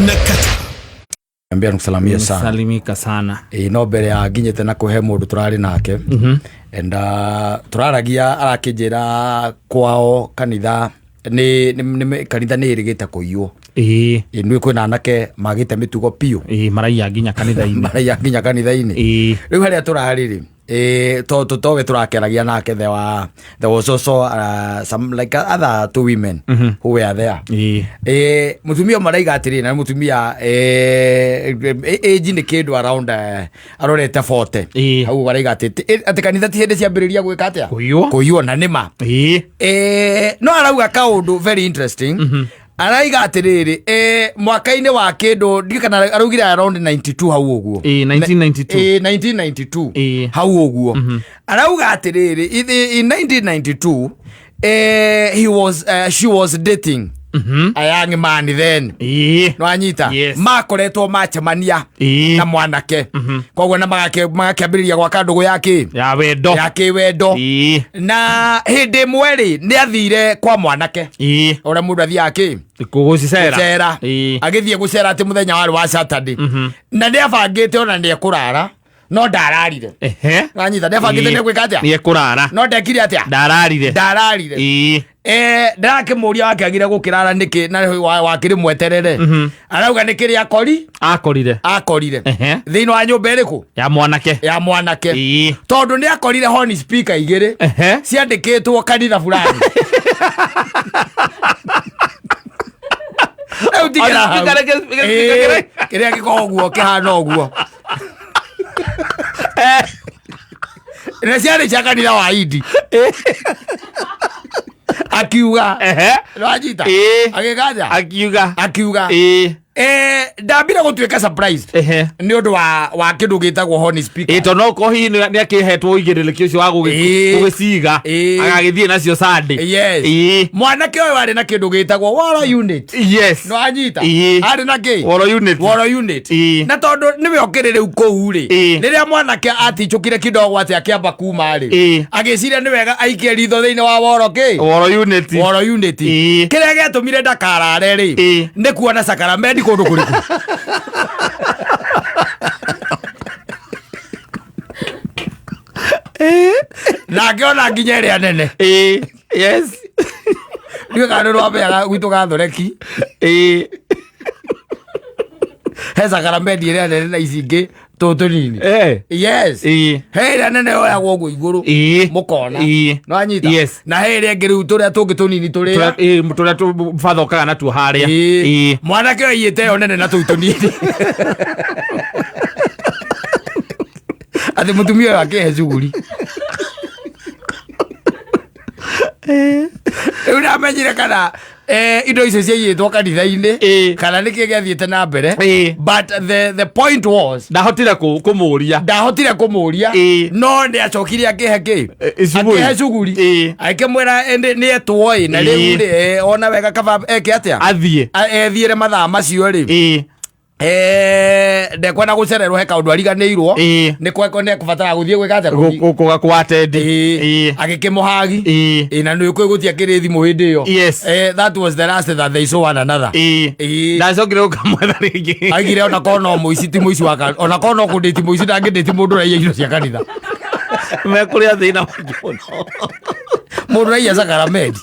Na Kata. Ambia nikusalamie sana. Salimika sana. Ĩ no mbere ya nginyĩte na kũhe mũndũ tũrarĩ nake and tũraragia arakĩnjĩra kwao kanitha nĩ kanitha nĩ ĩrĩgĩte kũiywo. Ĩĩ. Ĩ nĩ kwĩna anake magĩte mĩtugo piũ. Ĩĩ, maraiya nginya kanitha-inĩ. Maraiya nginya kanitha-inĩ. Ĩĩ. Rĩu harĩa tũrarĩ rĩ, to towe tũrakĩaragia nake, there was also some like other two women who were there. Ĩĩ. Mutumia ũmwe araiga atĩrĩ, na nĩ mutumia age nĩ kĩndũ around arorete 40. Hau araiga atĩ kanitha ti hĩndĩ ciambĩrĩria gwĩka atĩa? Kũiywo. Kũiywo, na nĩma. Ĩĩ. No arauga kaũndũ very interesting. Araiga atĩrĩrĩ, mwaka-inĩ wa kĩndũ ndiũ kana araugire around 92 hau ũguo. Ĩĩ, 1992. Ĩĩ, 1992. Ĩĩ. Hau ũguo arauga atĩrĩrĩ, in 1992 he was, she was dating a young man then. Ĩĩ. Nwanyita? Yes. Makoretwo macemania Ĩĩ. na mwanake, koguo na magakĩambĩrĩria gwaka ndũgũ ya kĩ? Ya wendo. Ya kĩwendo. Ĩĩ. Na hĩndĩ ĩmwe rĩ, nĩ athire kwa mwanake. Ĩĩ. Ũrĩa mũndũ athiaga kĩ? Gũcicera. Gũcera. Ĩĩ. Agĩthiĩ gũcera atĩ mũthenya warĩ wa Saturday, na nĩ abangĩte ona nĩ ekũrara, no ndararire. Ehe. Wanyita? Nĩ abangĩte nĩ egwĩka atĩa? Nĩ ekũrara. No ndekire atĩa? Ndararire. Ndararire. Ĩĩ. Ndĩrakĩmũria wakĩagire gũkĩrara nĩkĩ na wakĩrĩ mweterere. Arauga nĩ kĩrĩa akori Akorire. Akorire Ehe. thĩinĩ wa nyũmba ĩrĩkũ? Ya mwanake. Ya mwanake. Ĩĩ. Tondũ nĩ akorire horn speaker igĩrĩ Ehe. ciandĩkĩtwo kanitha fulani. Rĩu tigĩra hau. Horn speaker Ĩĩ, kĩrĩa gĩkoragwo ũguo kĩhana ũguo na ciarĩ cia kanitha wa Indi, akiuga. Ehe. Nwanyita? Ĩĩ. Agĩkanja. Akiuga. Akiuga. Ĩĩ. Ndambire gũtuĩka surprised Ehe. nĩ ũndũ wa kĩndũ gĩtagwo horn speaker. Ĩĩ, tondũ no korwo hihi nĩ akĩhetwo ũigĩrĩrĩki ũcio wa Ĩĩ. gũgĩciga Ĩĩ. agagĩthiĩ nacio Sunday. Yes. Ĩĩ. Mwanake ũyũ arĩ na kĩndũ gĩtagwo woro unit. Yes. Nwanyita? Ĩĩ. Arĩ na kĩ? Woro unit. Woro unit. Ĩĩ. Na tondũ nĩwe ũkĩrĩ rĩu kũu rĩ, Ĩĩ. rĩrĩa mwanake atichũkire kidogo atĩ akĩamba kuma rĩ, Ĩĩ. agĩciria nĩ wega aikie ritho thĩinĩ wa woro kĩ? Woro unit. Woro unit. Ĩĩ. Kĩrĩa gĩatũmire ndakarare rĩ, Ĩĩ. nĩ kuona sakaramendi kũndũ kũrĩkũ? Na ngĩona nginya ĩrĩa nene. Ĩĩ. Yes. Ndiũĩ kana nĩ rwambeaga gwitũ gathoreki. Ĩĩ. He sakaramendi ĩrĩa nene na ici ingĩ tũ tũnini. Eh. Yes. Ĩĩ. He ĩrĩa nene yoyagwo ũguo igũrũ. Ĩĩ. Mũkona? Ĩĩ. Nwanyita? Yes. Na he ĩrĩa ĩngĩ rĩu tũrĩa tũngĩ tũnini tũrĩa. Ĩĩ, tũrĩa batha okaga natuo harĩa. Ĩĩ. Ĩĩ. Mwanake ũyũ aiyĩte ĩyo nene na tũu tũnini, atĩ mũtumia ũyũ akĩhe cuguri. Rĩu ndamenyire kana indo icio ciaiyĩtwo kanitha-inĩ Ĩĩ. kana nĩkĩ gĩathiĩte na mbere. Ĩĩ. But the point was, Ndahotire kũmũria. Ndahotire kũmũria. Ĩĩ. No nĩ acokire akĩhe kĩ? Cuguri. Akĩhe cuguri. Ĩĩ. Akĩmwĩra ĩndĩ nĩ etwo ĩ na rĩu Ĩĩ. rĩ, ona wega kaba eke atĩa? Athiĩ. Ethiĩre mathaa macio rĩ. Ĩĩ. Ndekwenda gũcererwo, he kaũndũ ariganĩirwo. Ĩĩ. Nĩ kweko nĩ ekũbatara gũthiĩ gwĩka atĩa? Gũthiĩ- Gũkwatendi. Ĩĩ. Ĩĩ. Agĩkĩmũhagi. Ĩĩ. Ĩĩ, na nĩ kwĩ gũtiakĩrĩ thimũ hĩndĩ ĩyo. Yes. That was the last that they saw one another. Ĩĩ. Ĩĩ. Ndacokire gũkamwetha rĩngĩ. Aigire ona korwo no mũici ti mũici wa ona korwo no kũndĩti mũici ndangĩndĩti mũndũ ũraiya indo cia kanitha. Mekũrĩa thĩna mũingĩ mũno. Mũndũ ũraiya sakaramenti.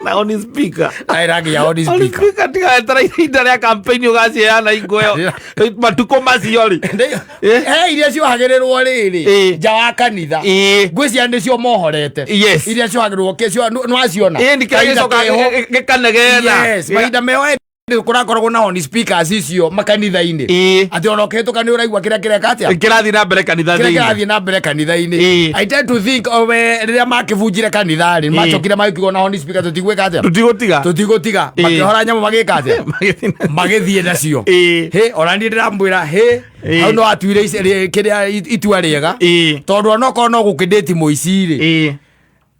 Na on speaker. Aĩranginya on On speaker. speaker, tigaetera ihinda rĩa campaign ũgaciheana ingo ĩyo matukũ macio rĩ. He iria ciohagĩrĩrwo rĩrĩ Ĩĩ. nja wa kanitha. Ĩĩ. Ngwĩciria nĩcio mohorete. Yes. Iria ciohagĩrĩrwo nĩwaciona? Ĩĩ, nĩ kĩrĩa Kahinda gĩcokaga keho. gĩkanegena. Yes, mahinda meho kũrakoragwo na on speakers icio makanitha-inĩ, Ĩĩ. atĩ ona ũkĩhĩtũka nĩ ũraigua kĩrĩa kĩreka atĩa? Kĩrathiĩ na mbere kanitha Kĩrĩa thĩinĩ. kĩrathiĩ na mbere kanitha-inĩ. Ĩĩ. I tend to think owe rĩrĩa makĩbunjire kanitha rĩ, Ĩĩ. macokire magĩkiuga na on speaker tũtigwĩka atĩa? Tũtigũtiga. Tũtigũtiga. Ĩĩ. Makĩhora nyamũ magĩka atĩa? Magĩthiĩ Magĩthiĩ nacio. Ĩĩ. Hĩ, ona niĩ ndĩramwĩra hĩ, Ĩĩ. hau no atuire kĩrĩa itua rĩega, Ĩĩ. tondũ onokorwo no gũkĩndĩti mũici rĩ, Ĩĩ.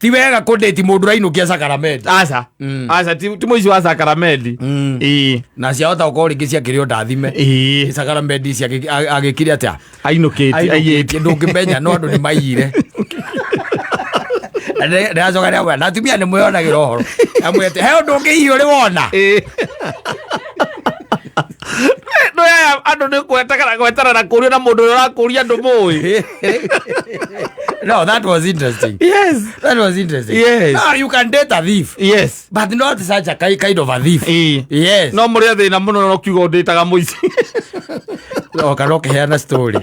ti wega kũndĩti mũndũ ũrainũkia sakaramenti. Aca, aca, ti mũici wa sakaramenti. Ĩĩ. Na ciahota gũkorwo rĩngĩ ciakĩrĩ o ndathime. Ĩĩ. Sakaramenti ici agĩkire atĩa? Ainũkĩtie, aiyĩte. Ndũngĩmenya, no andũ nĩ maiyire. Ndĩracoka rĩamwe na atumia nĩ mwĩonagĩra ũhoro amwete he ũndũ ũngĩ hihi ũrĩ wona. Ĩĩ. Handũ nĩ gweterera kũrio na mũndũ ũrĩa ũrakũria ndũmũĩ. No, that was interesting. Yes. That was interesting. Yes. No, you can date a thief, Yes. but not such a kind of a thief. Ĩĩ. Yes. No mũrĩ a thĩna mũno no kiugo ndĩtaga mũici. No, kana ũkĩheana story.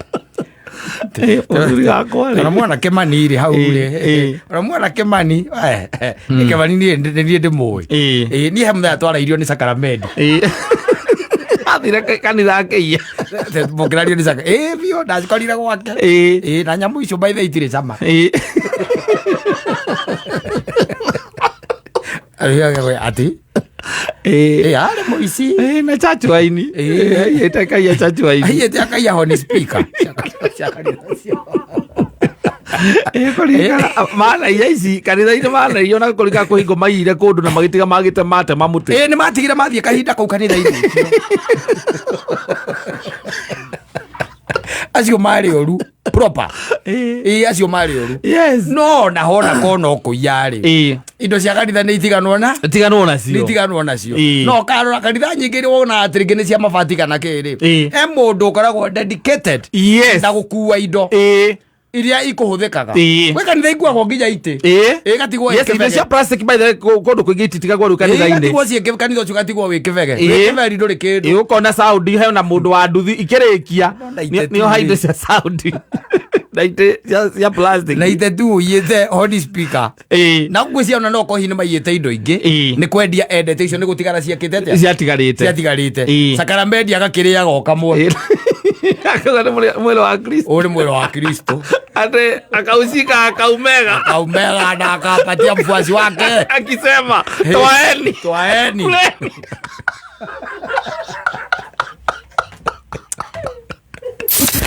Mũthuri gakwa Ona rĩ. mwana Kĩmani rĩ hau Ĩĩ, rĩ. ĩĩ. Ona mwana Kĩmani, Kĩmani niĩ nĩ niĩ ndĩmũĩ. Ĩĩ. Ĩĩ, niĩ he mũthenya twarairio nĩ sakaramedi. Ĩĩ. Athire kanitha akĩiya. Mũkĩrario nĩ saka. Ĩĩ biũ ndacikorire gwake. Ĩĩ. Ĩĩ, na nyamũ icio by the way itirĩ cama. Ĩĩ. Ati Ĩĩ. ĩĩ arĩ mũici. Ĩĩ, na chachu waini. Ĩĩ. Ĩĩ, akaiya chachu waini. Aiyĩte akaiya honi speaker. Cia kanitha ũcio. Ĩĩ, kũringana manaiya ici kanitha-inĩ manaiya ona kũringana kwĩ hingo maiyire kũndũ na magĩtiga magĩte matema mũtĩ. Ĩĩ nĩ matigire mathiĩ kahinda kau kanitha-inĩ ũcio. Acio marĩ oru proper. Ĩĩ. Ĩĩ acio marĩ oru. Yes. No na hona ko no kũiya rĩ. Ĩĩ. Indo cia kanitha nĩ itiganwo na Tiganwo nacio. nĩ itiganwo nacio. Ĩĩ. No karora kanitha nyingĩ rĩ wona atĩ rĩngĩ nĩ cia mabati kana kĩ rĩ. Ĩĩ. He mũndũ ũkoragwo dedicated Yes. na gũkua indo Ĩĩ. iria ikũhũthĩkaga. Ĩĩ. Gwĩ kanitha ikuagwo nginya itĩ. Ĩĩ. Ĩĩ gatigwo Yes, indo cia plastic by the way kũndũ kũingĩ ititigagwo rĩu kanitha-inĩ. Gatigwo ciĩ kanitha ũcio gatigwo wĩ kĩbege. Ĩĩ. Wĩ kĩberi ndũrĩ kĩndũ. Ĩĩ, ũkona sound hena mũndũ wa nduthi ikĩrĩkia Ndona itĩ nĩ oha indo tu cia sound na itĩ cia plastic. Na itĩ tu ũiyĩte honi speaker. Ĩĩ. Na ngwĩciria ona no kohi nĩ maiyĩte indo ingĩ. Ĩĩ. Nĩ kwendia endete icio nĩ gũtigara ciakĩte atĩa? Ciatigarĩte. Ciatigarĩte. Ĩĩ. Sakramenti agakĩrĩaga o kamwe. Ĩĩ. Akauga nĩ mwĩrĩ wa Kristo. Ũyũ nĩ mwĩrĩ wa Kristo. Ate akaushika akaumega. Akaumega na akapatia mfuasi wake. Akisema toaeni. Twaeni. Kuleni.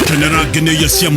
Kenera ngeneia cia.